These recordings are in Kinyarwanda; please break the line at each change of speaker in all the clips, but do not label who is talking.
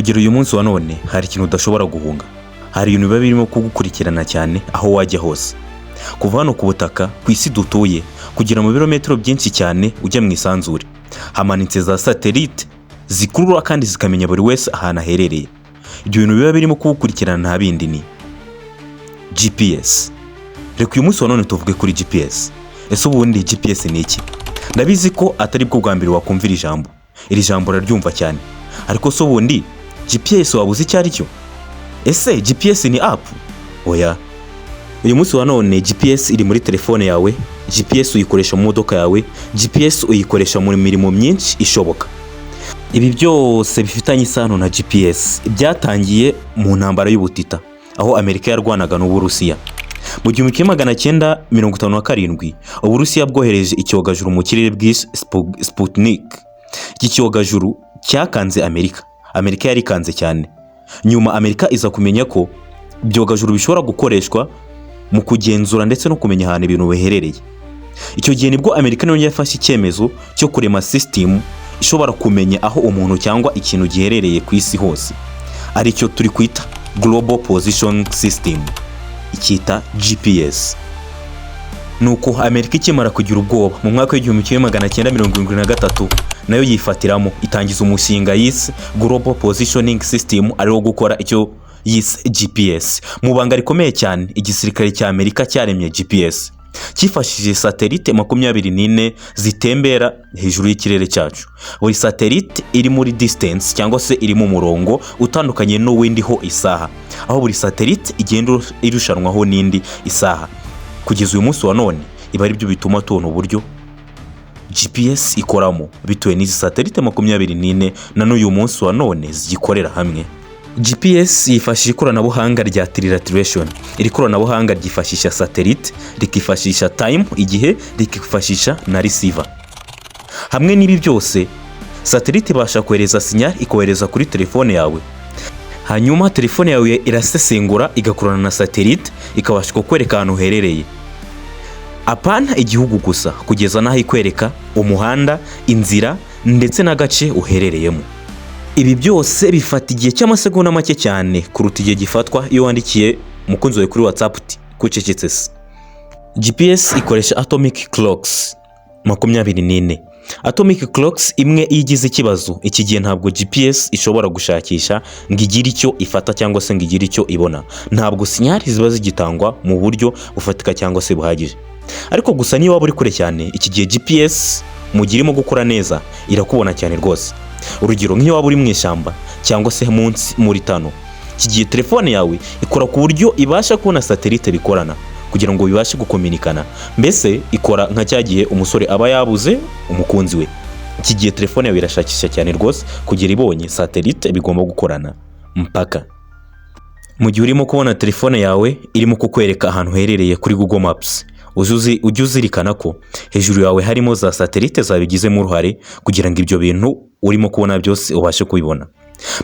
Kugera uyu munsi wa none hari ikintu udashobora guhunga. Hari ibintu biba birimo kugukurikirana cyane aho wajya hose. Kuva hano ku butaka, ku isi dutuye, kugera mu birometero byinshi cyane ujya mu isanzure, hamanitse za satellite zikurura kandi zikamenya buri wese ahantu aherereye. Ibyo bintu biba birimo kugukurikirana nta bindi, ni GPS. Reka uyu munsi wa none tuvuge kuri GPS. Ese ubundi GPS ni iki? Ndabizi ko atari bwo bwa mbere wakumva iri jambo. Iri jambo uraryumva cyane, ariko se ubundi GPS waba uzi icyo ari cyo? Ese GPS ni app? Oya. Uyu munsi wa none GPS iri muri telefone yawe, GPS uyikoresha mu modoka yawe, GPS uyikoresha mu mirimo myinshi ishoboka. Ibi byose bifitanye isano na GPS byatangiye mu ntambara y'ubutita, aho Amerika yarwanaga n'Uburusiya. Mu 1957, Uburusiya bwohereje icyogajuru mu kirere bwise Sputnik. Iki cyogajuru cyakanze Amerika. Amerika yarikanze cyane. Nyuma Amerika iza kumenya ko ibyogajuru bishobora gukoreshwa mu kugenzura ndetse no kumenya ahantu ibintu biherereye. Icyo gihe nibwo Amerika nayo yafashe icyemezo cyo kurema sisitemu ishobora kumenya aho umuntu cyangwa ikintu giherereye ku isi hose, aricyo turi kwita Global Position System, icyita GPS. Nuko Amerika ikimara kugira ubwoba, mu mwaka w'1973 nayo yifatiramo, itangiza umushinga yise Global Positioning System, ariwo gukora icyo yise GPS. Mu banga rikomeye cyane, igisirikare cya Amerika cyaremye GPS cyifashishije satellite 24 zitembera hejuru y'ikirere cyacu. Buri satellite iri muri distance cyangwa se iri mu murongo utandukanye n'uwindi ho isaha, aho buri satellite igenda irushanwaho n'indi isaha. Kugeza uyu munsi wa none iba ari byo bituma tubona uburyo GPS ikoramo, bitewe n'izi satellite 24 na n'uyu munsi wa none zigikorera hamwe. GPS yifashisha ikoranabuhanga rya trilateration. Iri koranabuhanga ryifashisha satellite, rikifashisha time, igihe, rikifashisha na receiver. Hamwe n'ibi byose, satellite ibasha kohereza signal, ikohereza kuri telefone yawe. Hanyuma telefone yawe irasesengura, igakorana na satellite, ikabasha kukwereka ahantu uherereye, apana igihugu gusa, kugeza n'aho ikwereka umuhanda, inzira ndetse n'agace uherereyemo. Ibi byose bifata igihe cy'amasegonda make cyane kuruta igihe gifatwa iyo wandikiye umukunzi wawe kuri WhatsApp uti: "Kucecetse se?" GPS ikoresha atomic clocks 24. Atomic clocks imwe iyo igize ikibazo, iki gihe ntabwo GPS ishobora gushakisha ngo igire icyo ifata cyangwa se ngo igire icyo ibona. Ntabwo signal ziba zigitangwa mu buryo bufatika cyangwa se buhagije. Ariko gusa niyo waba uri kure cyane, iki gihe GPS mu gihe irimo gukora neza irakubona cyane rwose. Urugero, nk'iyo waba uri mu ishyamba cyangwa se munsi muri tano, iki gihe telefone yawe ikora ku buryo ibasha kubona satellite bikorana kugira ngo bibashe gukominikana. Mbese ikora nka cya gihe umusore aba yabuze umukunzi we. Iki gihe telefone yawe irashakisha cyane rwose kugira ibonye satellite, bigomba gukorana mpaka. Mu gihe urimo kubona telefone yawe irimo kukwereka ahantu uherereye kuri Google Maps, ujye uzirikana ko hejuru yawe harimo za satellite zabigizemo uruhare kugira ngo ibyo bintu urimo kubona byose ubashe kubibona.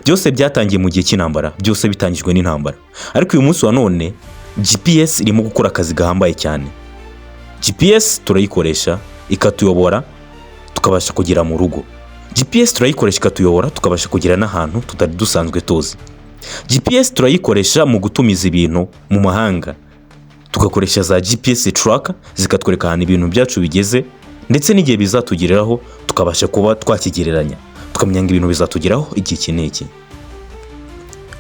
Byose byatangiye mu gihe cy'intambara, byose bitangijwe n'intambara, ariko uyu munsi wa none GPS irimo gukora akazi gahambaye cyane. GPS turayikoresha ikatuyobora tukabasha kugera mu rugo. GPS turayikoresha ikatuyobora tukabasha kugera n'ahantu tutari dusanzwe tuzi. GPS turayikoresha mu gutumiza ibintu mu mahanga, tugakoresha za GPS tracker zikatwereka ahantu ibintu byacu bigeze ndetse n'igihe bizatugereraho, tukabasha kuba twakigereranya, tukamenya ngo ibintu bizatugeraho igihe iki n'iki.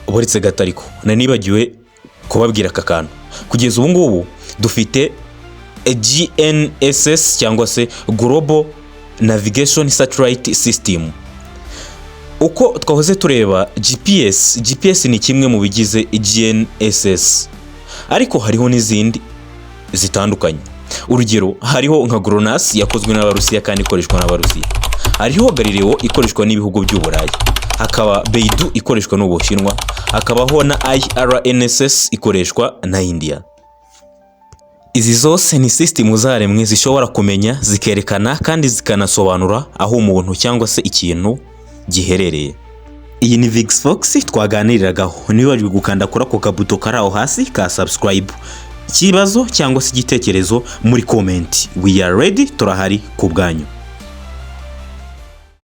Uretse gato ariko, nari nibagiwe kubabwira aka kantu. Kugeza ubu ngubu dufite GNSS cyangwa se Global Navigation Satellite System. Uko twahoze tureba GPS, GPS ni kimwe mu bigize GNSS, ariko hariho n'izindi zitandukanye. Urugero, hariho nka GLONASS yakozwe n'Abarusiya kandi ikoreshwa n'Abarusiya, hariho Galileo ikoreshwa n'ibihugu by'Uburayi, hakaba Beidou ikoreshwa n'Ubushinwa, hakabaho na IRNSS ikoreshwa na India. Izi zose ni sisitemu zaremwe zishobora kumenya, zikerekana kandi zikanasobanura aho umuntu cyangwa se ikintu giherereye. Iyi ni Vix Fox twaganiriragaho. Ntiwibagirwe gukanda kuri ako kabuto kari aho hasi ka subscribe. Ikibazo cyangwa se igitekerezo muri comment. We are ready, turahari ku bwanyu.